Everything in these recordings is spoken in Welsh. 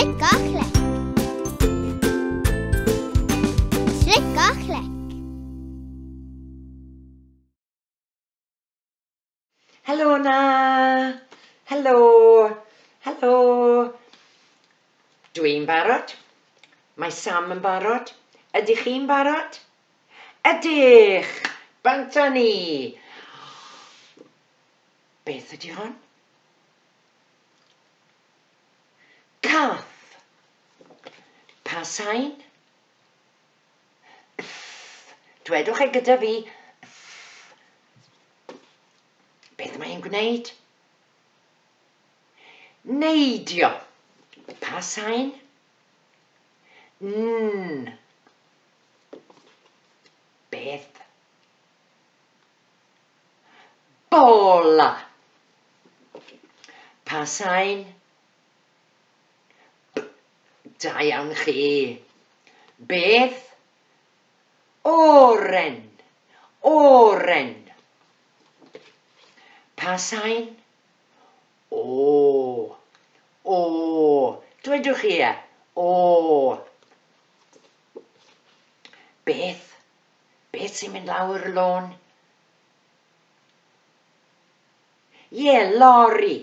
Clic a clec. Clic a clec. Helo na! Helo! Helo! Dwi'n barod. Mae Sam yn barod. Ydych chi'n barod? Ydych! Bant â ni! Beth ydy hon? Cath! Pa sain? Ff. Dwedwch e gyda fi. Ff. Beth mae hi'n gwneud? Neidio. Pa sain? N. Beth? Bola. Pa sain? B. Da iawn chi. Beth? Oren. Oren. Pa sain? O. O. Dwedwch chi e. O. Beth? Beth sy'n mynd lawr y lôn? Ie, lori.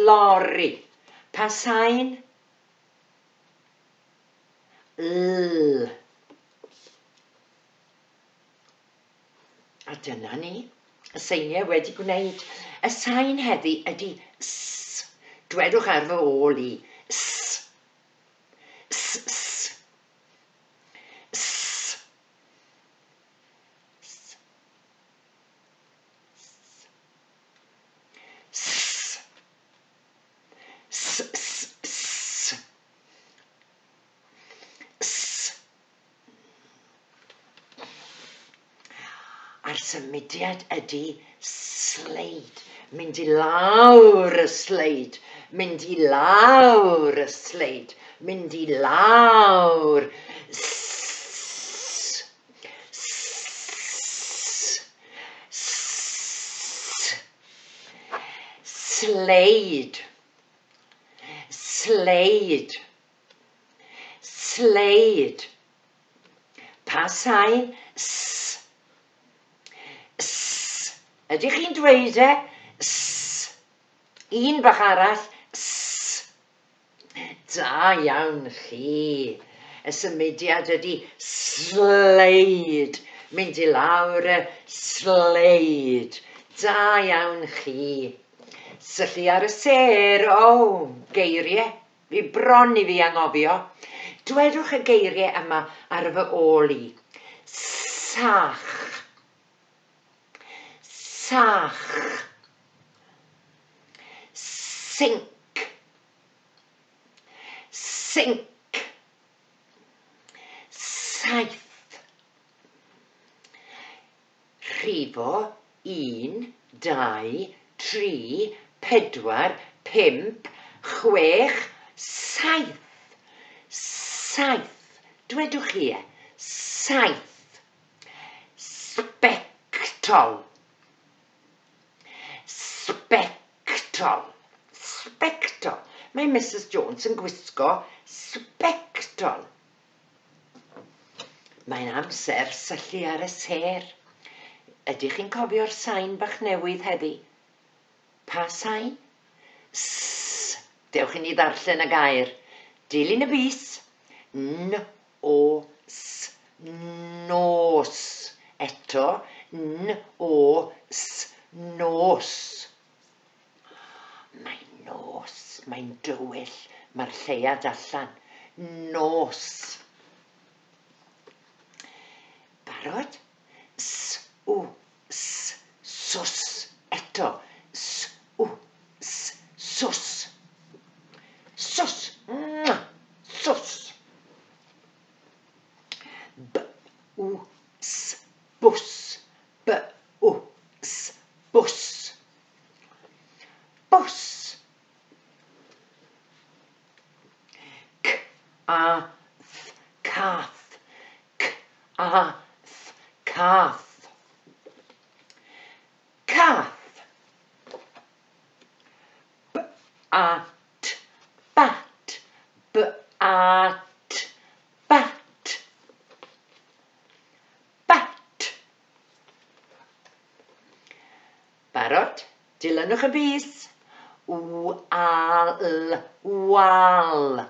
Lori. Pa sain? L. A dyna ni. Y seiniau wedi gwneud. Y sain heddi ydy s. Dwedwch ar fy ôl i. S. S. S. S. S. S. S. S. S. S. A'r symudiad ydy sleid. Mynd i lawr y sleid. Mynd i lawr y sleid. Mynd i lawr. S. S. S. Sleid. Sleid. Sleid. Pa sain? S. S. Ydych chi'n dweud e? S. Un bach arall. S. Da iawn chi. Y symudiad ydy sleid. Mynd i lawr y sleid. Da iawn chi. Syllu ar y sêr. O, geiriau. Fi bron i fi anghofio. Dwedwch y geiriau yma ar fy ôl i. Sach. Sach. Sinc. Sinc. Saith. Rhifo 1, 2, 3, 4, 5, 6, 7. 7. Dwedwch chi e. 7. Sbectol. Sbectol. Sbectol. Mae Mrs Jones yn gwisgo sbectol. Mae'n amser syllu ar y sêr. Ydych chi'n cofio'r sain bach newydd heddi? Pa sain? S. Dewch i ni ddarllen y gair. Dilyn y bys. N, O, S. Nos. Eto. N, O, S. Nos. Mae'n nos. Mae'n dywyll. Mae'r lleuad allan. Nos. Barod? S, U, S. Sws. Eto. S, U, S. Sws. Sws. Mwah. Sws. B, U, S. Bws. B, U, S. Bws. Bws. C, A, Th, cath. C, A, Th, cath. Cath. B, A, T, bat. A, T, bat. Bat. Barod? Dilynwch y bys. W, A, L, wal.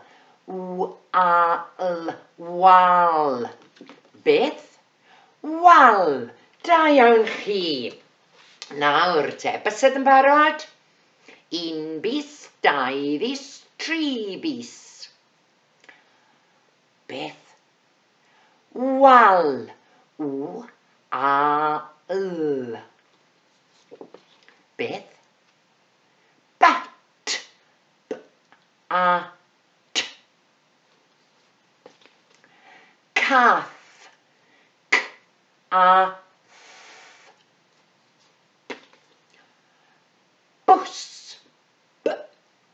W, A, L, wal. Beth? Wal. Da iawn chi. Nawr te, bysedd yn barod? 1 bys, 2 fys, 3 bys. Beth? Wal. W, A, L. Beth? Bat. B, A, T. Cath. C, A, Th. Bws. B,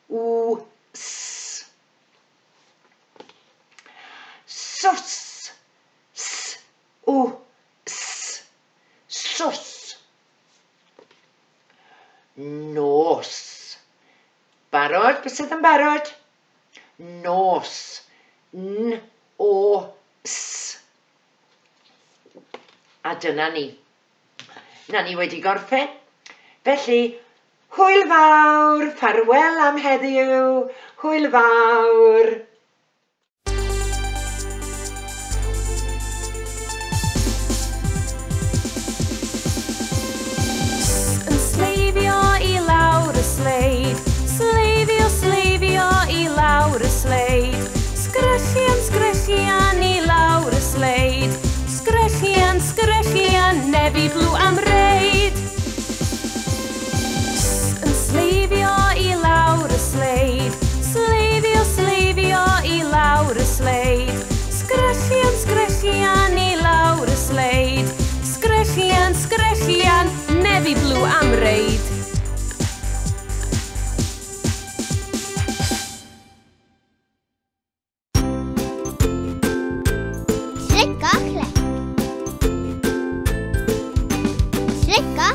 W, S. Sws. S, W, S. Sws. Nos. Barod? Bysedd yn barod? Nos. N, O, S. A dyna ni. Na ni wedi gorffen. Felly, hwyl fawr, ffarwel am heddiw, hwyl fawr. S yn sleifio i lawr y sleid, sleifio, sleifio i lawr y sleid. Sgrechian, sgrechian i lawr y sleid, sgrechian, sgrechian, Nefi Blue am reid. S yn sleifio i lawr y sleid, sleifio, sleifio i lawr y sleid. Sgrechian, sgrechian i lawr y sleid, sgrechian, sgrechian, Nefi Blue am reid. Clic a clic. Clic a